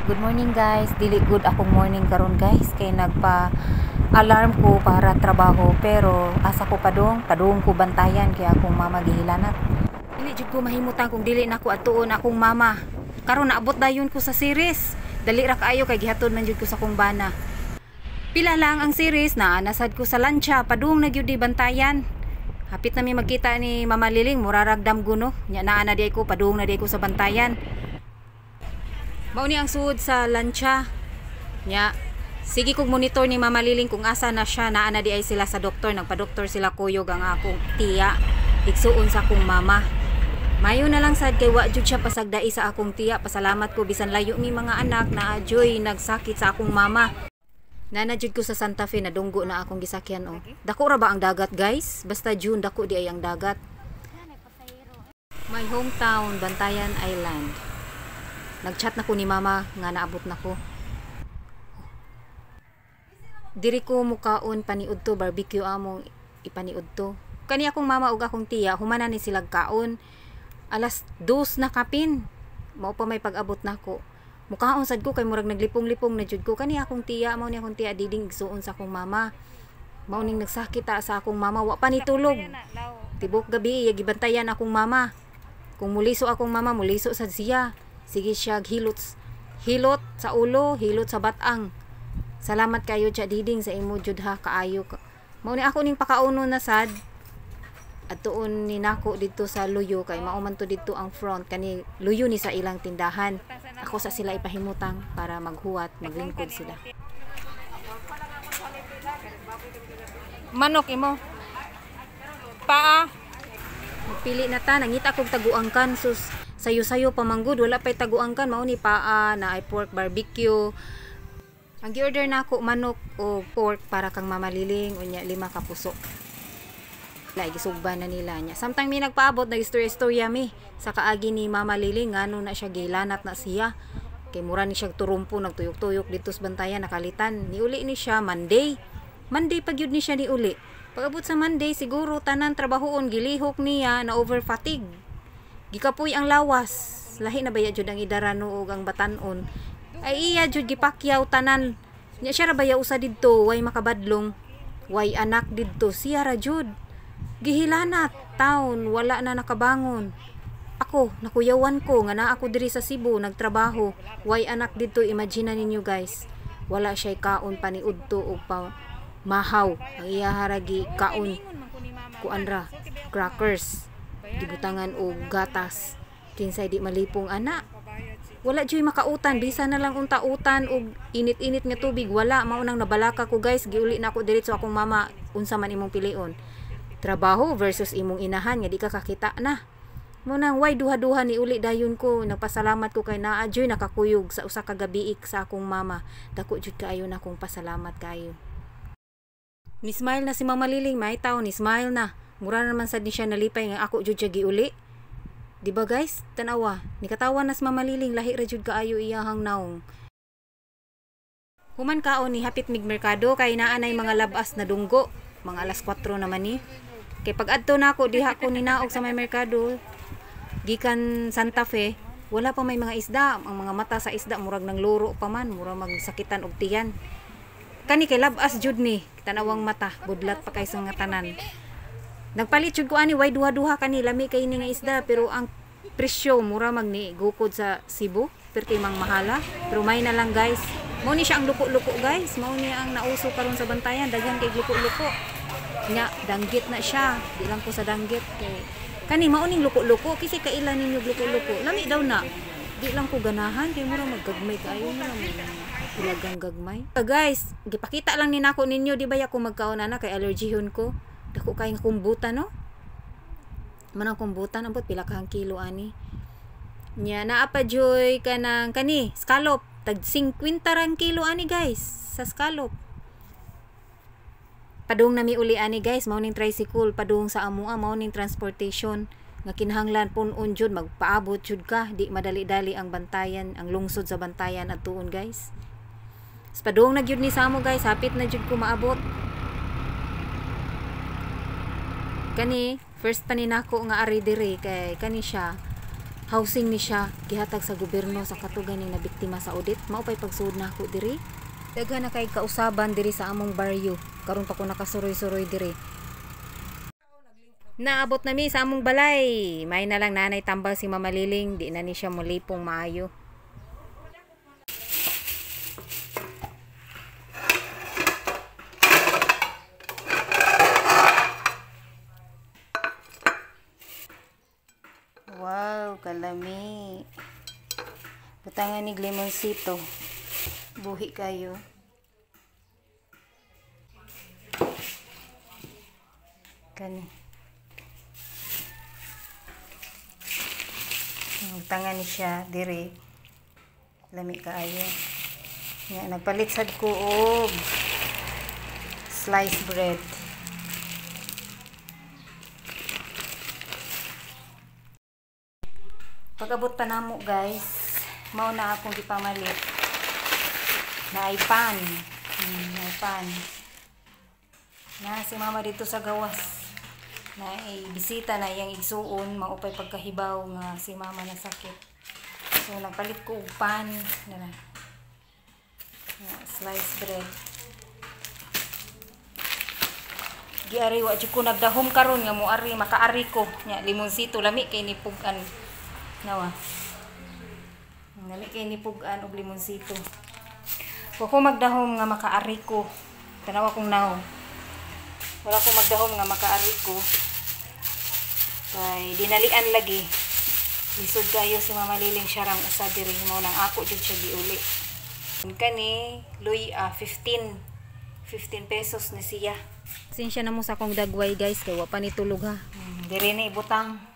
Good morning, guys. Dili good akong morning karon, guys, kay nagpa alarm ko para trabaho pero asa ko padung, padung ko Bantayan kay akong mama gihilanat. Dili jud ko mahimutang kung dili nako adtuon akong mama. Karon naabot dayon ko sa Ceres. Dali ra kaayo kay gihatod man jud ko sa akong bana. Pila lang ang Ceres na nasad ko sa lancha padung na gyud di Bantayan. Hapit na mi magkita ni Mama Liling, murarag damgo, no. Nya naa na di ko, padung na di ko sa Bantayan. Mao ni ang suod sa lancha. Nya sige kog monitor ni Mama Liling kung asa na siya, naa na di ay sila sa doktor, nagpa-doktor sila kuyog ang akong tiya. Igsuon sa akong mama. Mayo na lang sad kay wa jud siya pasagdai sa akong tiya. Pasalamat ko bisan layo mi mga anak na adyoy nagsakit sa akong mama. Nana jud ko sa Santa Fe, nadunggo na akong gisakyan, oh. Dako ra ba ang dagat, guys? Basta June, dako di ay ang dagat. My hometown, Bantayan Island. Nagchat na ko ni Mama nga naabot na ko. Diri ko mukaon paniudto, barbecue among ipaniudto. Kani akong mama ug akong tiya, humana ni sila kaon. Alas 2 na kapin. Mao pa may pag-abot nako. Mukaon sad ko kay murag naglipong-lipong na jud ko. Kani akong tiya, mao ni akong tiya diding igsuon sa akong mama. Mao ning nagsakit ta sa akong mama, wa pa ni tulog. Tibok gabi iya gibantayan akong mama. Kung muliso akong mama, muliso sad siya. Sige siya hilot, hilot sa ulo, hilot sa batang. Salamat kayo, Tya Diding, sa imo jud ha kaayo. Mao ni ako ning pakauno na sad. Adtuon ni nako didto sa Luyo kay mao man to didto ang front, kani Luyo ni sa ilang tindahan. Ako sa sila ipahimutang para maghuwat, maglingkod sila. Manok imo. Paa. Magpili na ta, nangita kog taguangkan, sus, sayo-sayo pa manggod, wala pay taguangkan. Mao ni paa na ay pork barbecue. Ang gi-order nako manok o pork para kang Mama Liling, unya lima ka puso. La gisugba na nila niya. Samtang mi nagpaabot, nag-istorya-istorya mi sa kaagi ni Mama Liling ngano na siya gilanat na siya. Kay mura ni siya turumpo, nagtuyok-tuyok dito sa Bantayan, nakalitan. Niuli ni siya Monday. Monday pag yun ni siya niuli. Pag-abot sa Monday, siguro tanan trabahoon gilihok niya na over fatigue. Gikapoy ang lawas. Lahi na baya jud ang idarano ug ang batanon. Ay iya jud gipakyaw tanan. Nya siya ra baya usa didto, way makabadlong. Way anak didto, siya ra jud. Gihilanat taon, wala na nakabangon. Ako, nakuyawan ko nga naa ako diri sa Cebu nagtrabaho. Way anak didto, imagine na ninyo, guys. Wala siya'y kaon paniudto og pa mahaw. Ang iya haragi kaon kuan ra, crackers. Gibutangan og gatas. Kinsay di malipong ana? Wala juy makautan, bisan na lang unta utan og init-init nga tubig, wala. Mao nang nabalaka ko, guys, giuli na ako diretso akong mama. Unsa man imong pilion? Trabaho versus imong inahan nga di ka kakita na. Mo nang way duha-duha ni uli dayon ko. Nagpasalamat ko kay naa juy nakakuyog sa usa ka gabi sa akong mama. Dako jud kaayo na akong pasalamat kaayo. Ni smile na si Mama Liling, may taon ni smile na. Mura naman sad ni siya nalipay nga ako jud siya giuli. Di ba, guys? Tanawa, nikatawa na si Mama Liling, lahi ra jud kaayo iyahang naong. Human kaon ni hapit mig merkado kay naa nay mga labas na dunggo. Mga alas 4 naman ni. Kay pag adto nako diha ko ninaog sa may merkado gikan Santa Fe, wala pa may mga isda. Ang mga mata sa isda murag nang luro pa man, murag magsakitan og tiyan. Kani kay labas jud ni, tanawang mata, budlat pa kay sa nga tanan. Nagpalit jud ko ani, way duha-duha kani, lami kay ni nga isda pero ang presyo mura mag ni gukod sa Cebu, perti mang mahala. Pero may na lang, guys. Mao ni siya ang luko-luko, guys. Mao ni ang nauso karon sa Bantayan, daghan kay luko-luko. Nya danggit na siya, di lang ko sa danggit kay kani mao ning luko-luko kasi kaila ninyo luko-luko. Lami daw na. Di lang ko ganahan kay mura maggagmay kaayo, mura ilagang gagmay. Guys, gipakita lang ni nako ninyo, di ba ya ko magkaon ana kay allergyhon ko. Dako kay nga kumbutan, no? Manang kumbutan ambot pila ka kilo ani. Nya naa pa joy kanang kani scallop, tag 50 rang kilo ani, guys, sa scallop. Padung nami uli ani, guys, mao ning tricycle padung sa amoa, mao ning transportation nga kinahanglan pun-on jud, magpaabot jud ka, di madali-dali ang Bantayan, ang lungsod sa Bantayan adtuon, guys. Padung na gyud ni sa amo, guys, hapit na jud ko maabot. Kani first pa ni nako nga ari diri kay kani siya Housing ni siya gihatag sa gobyerno sa kato ganing nabiktima sa Odette. Mao pay pagsuod nako diri. Daghan na kay kausaban diri sa among baryo. Karon pa ko nakasuroy-suroy diri. Naabot na mi sa among balay. May na lang nanay tambal si Mama Liling, di na ni siya molipong maayo. Wow, kalami. Butangan ni limonsito. Buhi kayo. Kani. Butangan ni siya dire. Lami kaayo. Nga nagpalit sad ko og sliced bread. Pag-abot pa namo guys, mao na akong gipamalit. Naay pan. Naay pan. Na si mama dito sa gawas. Naay bisita na iyang igsuon, mao pay pagkahibaw nga si mama nasakit. So nagpalit ko og pan na sliced bread. Giari wa jud ko nagdahom karon nga moari makaari ko nya limonsito lami kay ni pugan. Nawa. Lami kay ni pugan og limonsito. Wa ko magdahom nga makaari ko. Tanawa kong naw. Wala ko magdahom nga makaari ko. Kay dinalian lagi. Lisod kayo si Mama Liling siya rang usa diri mao nang ako jud siya giuli. Kani luy 15 pesos ni siya. Pasensya na mo sa akong dagway guys kay wa pa ni tulog ha. Diri ni ibutang.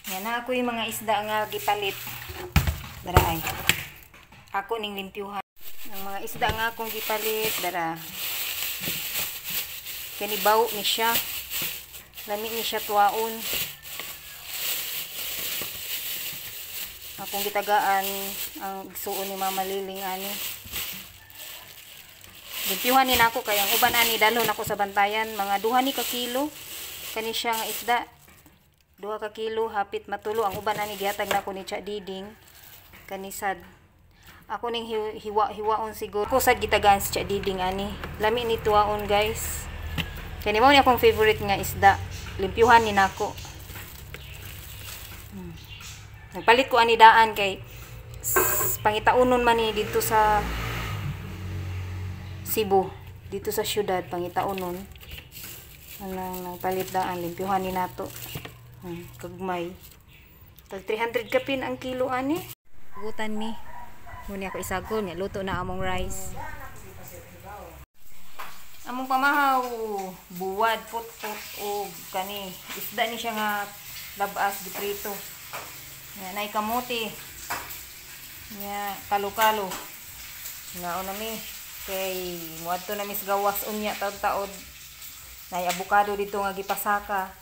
Yan na ako yung mga isda nga gipalit. Dara ay. Ako ning limpyuhan. Ang mga isda nga akong gipalit dara. Kani baw ni siya. Lami ni siya tuwaon. Akong gitagaan ang igsuon ni Mama Liling ani. Limpyuhan ni nako kay ang uban ani dalhon ako sa bantayan, mga 2 ni ka kilo kani siya nga isda. 2 ka kilo hapit matulo ang uban ani gihatag nako ni Cha Diding kani sad. Ako ning hiwa-hiwaon siguro. Ako sad gitagaan si Cha Diding ani. Lami ni tuwaon guys. Kani mao ni akong favorite nga isda. Limpyuhan ni nako. Nagpalit ko ani daan kay pangitaunon man ni dito sa Cebu, dito sa syudad pangitaunon. Anang nagpalit daan limpyuhan ni nato. Kagmay. Tag 300 kapin ang kilo ani. Gutan mi. Muni ako isagol nya luto na among rice. Among pamahaw, buwad put-put og kani isda ni siya nga labas giprito. Nya nay kamote. Nya kalo-kalo. Ngaon na mi kay muadto na mi sa gawas unya taod-taod. Nay abukado dito nga gipasaka.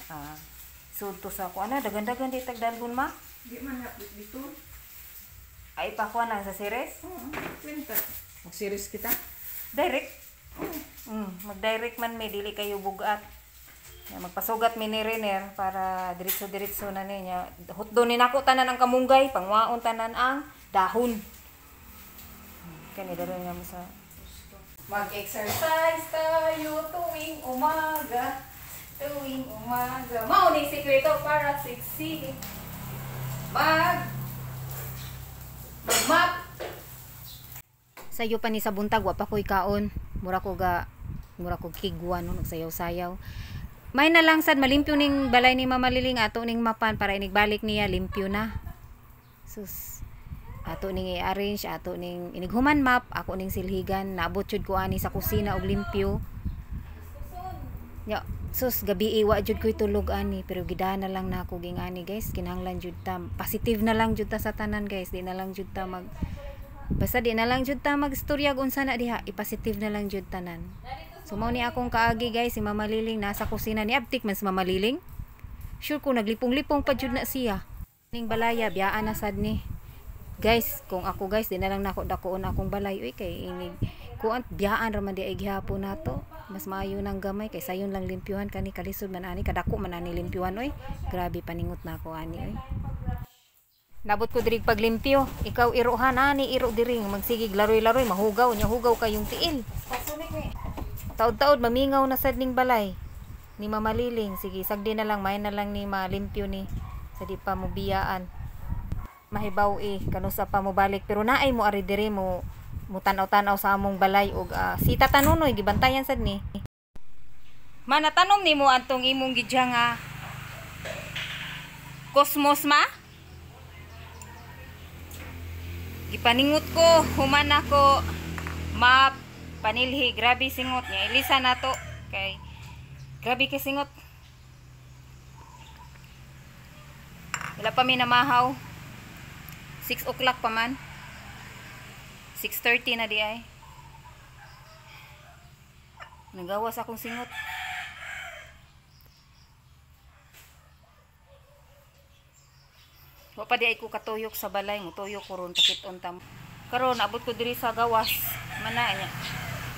Sudto sa ko ana dagan-dagan di tagdalgon ma. Di man hapit dito. Ay pakuha na sa series? Oo, kwenta. Mag-series kita? Direct. Mag-direct man may dili kayo bugat. Ya, magpasugat mi ni Renner para diretso-diretso na niya. Hotdo ni nako tanan ang kamunggay, pangwaon tanan ang dahon. Kani dalo nga mo sa mag-exercise tayo tuwing umaga. Tuwing umaga. Mao ni sikreto para sexy. Mag-map. Sayo pa ni sa buntag wa pa koy kaon. Mura ko kigwa no nagsayaw-sayaw. May na lang sad malimpyo ning balay ni Mama Liling ato ning mapan para inigbalik niya limpyo na. Sus. Ato ning i-arrange, ato ning inighuman map, ako ning silhigan, naabot jud ko ani sa kusina og limpyo. Ya, sus gabi wa jud koy tulog ani pero gidana lang nako gingani guys, kinahanglan jud ta positive na lang jud ta sa tanan guys, di na lang jud ta mag basta di na lang jud ta magstorya unsa na diha, i-positive na lang jud tanan. So mao ni akong kaagi guys, si Mama Liling nasa kusina ni abtik man si Mama Liling. Sure ko naglipong-lipong pa jud na siya. Ning balaya biyaan na sad ni. Guys, kung ako guys di na lang nako dakuon akong balay uy kay inig kuan biyaan ra man di ay gihapon nato. Mas maayo nang gamay kay sayon lang limpyuhan kani kalisod man ani kadako man ani limpyuhan oy. Grabe paningot na ako ani oy. Nabot ko diri paglimpyo. Ikaw irohan ani iro diri magsigig laroy-laroy mahugaw nya hugaw kayong tiil. Taod-taod mamingaw na sad ning balay ni Mamaliling. Sige, sagdi na lang may na lang ni malimpyo ni sa di pa mo biyaan. Mahibaw eh kanusa pa mo balik pero naay mo ari diri mo tan-aw-tan-aw sa among balay og si Tata Nonoy gibantayan sad ni. Manatanom nimo antong imong gidya nga Cosmos ma? Gipaningot ko, human ako map panilhi, grabe singot niya. Ilisa na to kay grabe kay singot. Wala pa mi namahaw. 6 o'clock pa man. 6:30 na di ay. Nagawas akong singot. Wa pa di ay ko katuyok sa balay, mutuyok ko ron pakit-on tam. Karon abot ko diri sa gawas, mana niya.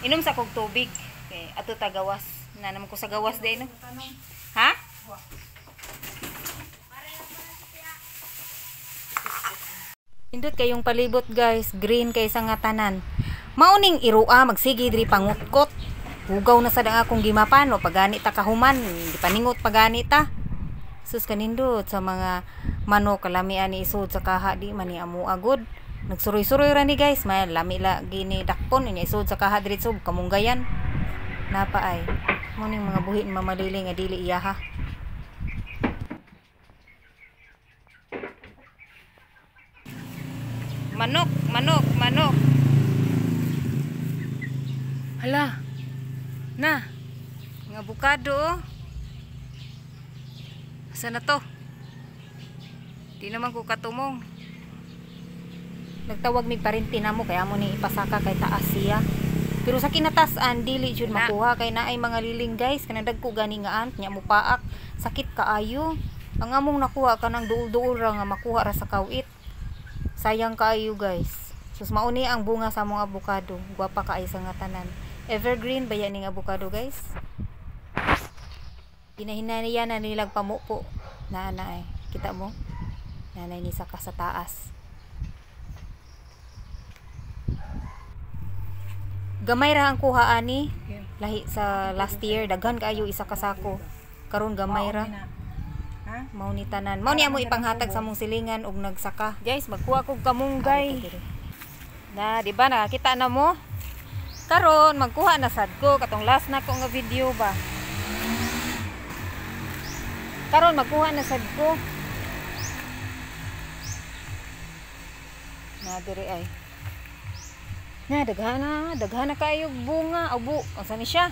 Inom sa kog tubig kay ato ta gawas. Na naman ko sa gawas day no. Ha? Indot kayong palibot guys, green kay sa nga tanan. Mauning irua magsige diri pangutkot. Hugaw na sad ang akong gimapan o pagani ta kahuman, gipaningot pagani ta. Sus kanindot sa mga manok kalamian ni isod sa kaha di man ni amo agod. Nagsuroy-suroy ra ni guys, may lami la gini dakpon niya isod sa kaha diretso kamunggayan. Napa ay mo ning mga buhi ni Mamaliling nga dili iyaha. Manok, manok, manok. Hala. Na. Nga abukado oh. Asa na to? Di naman ko katumong. Nagtawag mig parinti na mo kaya mo ni ipasaka kay taas siya. Pero sa kinatasan dili jud makuha kay naay mga liling guys kanang dagko gani nga ant nya mo paak sakit kaayo. Ang among nakuha kanang duol-duol ra nga makuha ra sa kawit. Sayang kaayo guys. Sus mauni ang bunga sa among abukado. Gwapa kaayo sa nga tanan. Evergreen ba yan ning abukado guys? Ginahinanayan na nilang pamupo. Naa na ay. Kita mo? Nanay ni saka sa taas. Gamay ra ang kuha ani. Lahi sa last year daghan kaayo isa ka sako. Karon gamay ra. Mao ni tanan. Mao ni amo ipanghatag sa among silingan og nagsaka. Guys, magkuha kog kamunggay. Na, di ba nakakita na mo? Karon magkuha na sad ko katong last na ko nga video ba. Karon magkuha na sad ko. Na diri ay. Na daghana, daghana kayog bunga, abo, unsa ni siya?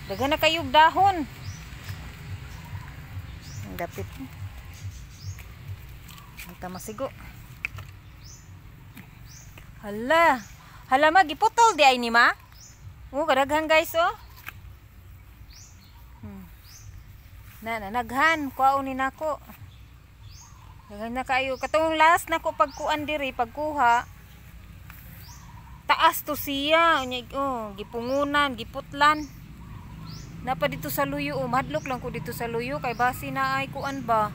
Daghana kayog dahon. Ang dapit. Ang tamasigo. Hala. Hala ma giputol di ay ni ma. Oh, kadaghan guys oh. Na naghan kuhaon ni nako. Daghan na kayo katong last nako pagkuan diri pagkuha. Taas to siya unya oh, gipungunan, giputlan. Napa dito sa luyo oh, madlok lang ko dito sa luyo kay basi na ay kuan ba.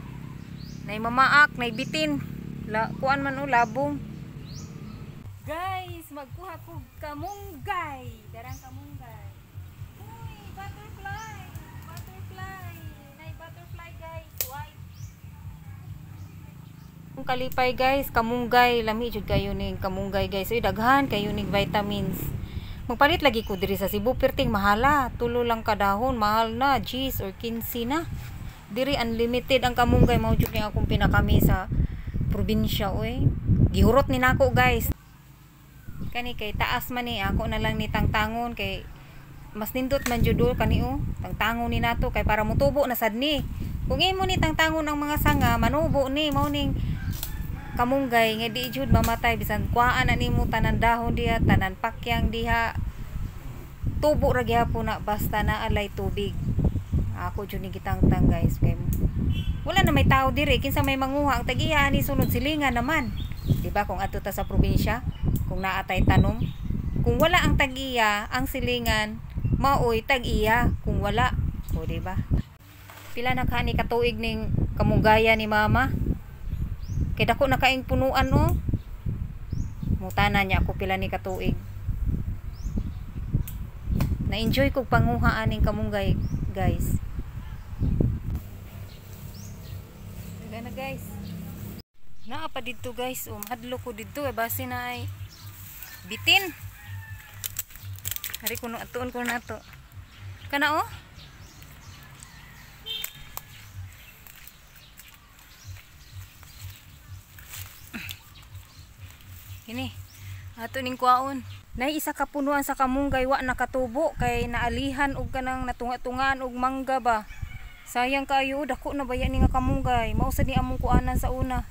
Nay mamaak, nay bitin. La, kuan man oh labong. Guys, magkuha ko kamunggay. Darang kamunggay. Uy, butterfly. Butterfly. Nay butterfly guys, white. Kung kalipay guys, kamunggay, lami jud kayo ning kamunggay guys. Uy, daghan kayo ning vitamins. Magpalit lagi ko diri sa Cebu, perting mahala. Tulo lang kadahon, mahal na, 10 or 15 na. Diri unlimited ang kamunggay, mao jud ni akong pinakami sa probinsya oy. Gihurot ni nako guys. Kani kay taas man ni ako na lang ni tangtangon kay mas nindot man jud kani oh. Tangtangon ni nato kay para mutubo na sad ni. Kung imo ni tangtangon ang mga sanga, manubo ni mao ning kamunggay nga di jud mamatay bisan kuhaan na nimo tanan dahon diha, tanan pakyang diha. Tubo ra gyapon na basta na alay tubig. Ako jud ni gitangtang guys kay wala na may tao diri kinsa may manguha ang tag-iya ani sunod silingan naman. Di ba kung adto ta sa probinsya, kung naatay tanom, kung wala ang tag-iya, ang silingan maoy tag-iya kung wala. O di ba? Pila na kani katuig ning kamunggaya ni mama? Kay dako na kaing punuan oh. Mutana niya ako pila ni katuig. Na-enjoy kog panguha aning kamunggay, guys. Daga na, guys. Naa pa didto, guys. Oh, mahadlok ko didto eh, base na ay bitin. Ari kuno atuon ko nato. Kana oh. Kini. Ato ning kuwaon. Nay isa ka punuan sa kamunggay wa nakatubo kay naalihan og kanang natunga-tungaan og mangga ba. Sayang kaayo, dako na baya ni nga kamunggay. Mao sad ni among kuanan sa una.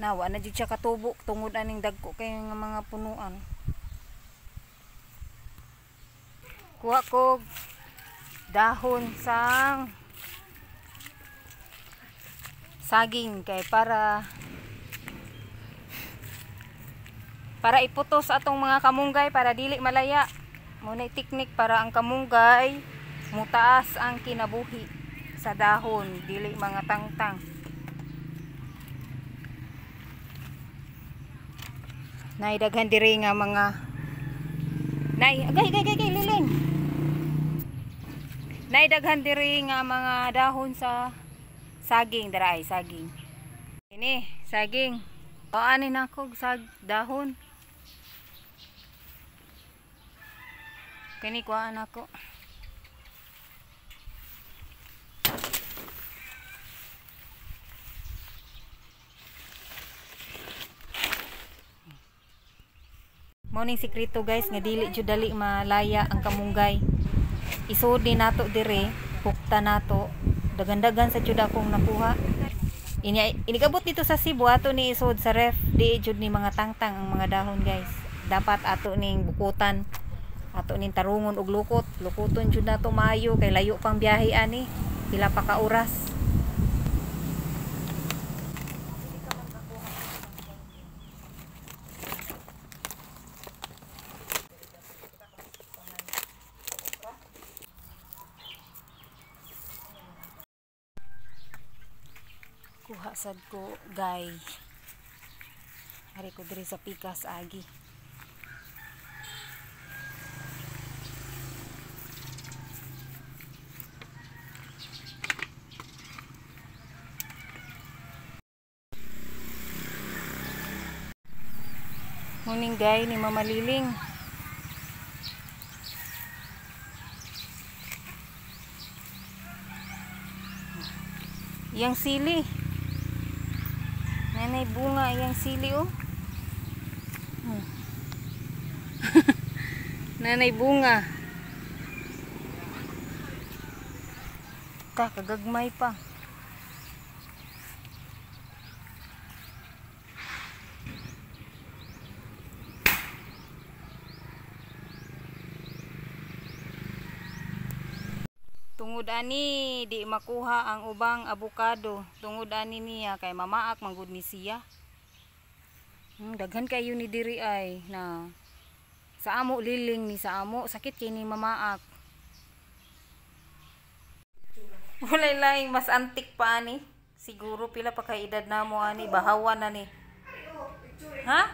Na wa na jud siya katubo tungod aning dagko kay nga mga punuan. Kuha kog dahon sang saging kay para iputos atong mga kamunggay para dili malaya. Mao nay teknik para ang kamunggay mutaas ang kinabuhi sa dahon, dili mga tangtang. Nay daghan diri nga mga nay agay gay gay gay liling. Nay daghan diri nga mga dahon sa saging, dara ay saging. Ini saging. O ani na kog sag dahon. Kini kuhaan ako. Morning sikreto, guys, nga dili jud dali malaya ang kamunggay. Isod ni nato dire, pukta nato. Dagan-dagan sa jud akong nakuha. Ini inigabot dito sa Cebu ato ni isod sa ref, di jud ni mga tangtang ang mga dahon, guys. Dapat ato ning bukutan. Ato ning tarungon og lukot, lukoton jud nato maayo kay layo pang biyahe ani, pila pa ka oras. Kuha sad ko gay. Ari ko diri sa pikas agi. Muning gay ni Mama Liling. Yang sili. Nanay bunga yang sili oh. Nanay bunga. Ta kagagmay pa. Tungod ani di makuha ang ubang abukado. Tungod ani niya kay mamaak manggod ni siya. Daghan kayo ni diri ay na sa amo liling ni sa amo sakit kay ni mamaak. Walay laing mas antik pa ani. Siguro pila pa kay edad namo ani bahawan na ni. Ha?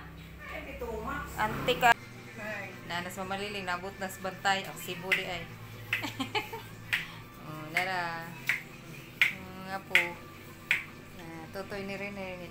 Antik ka. Nanas mamaliling nabot nas bantay ang Cebu di ay. Nara nga po. Tutoy ni Rene ni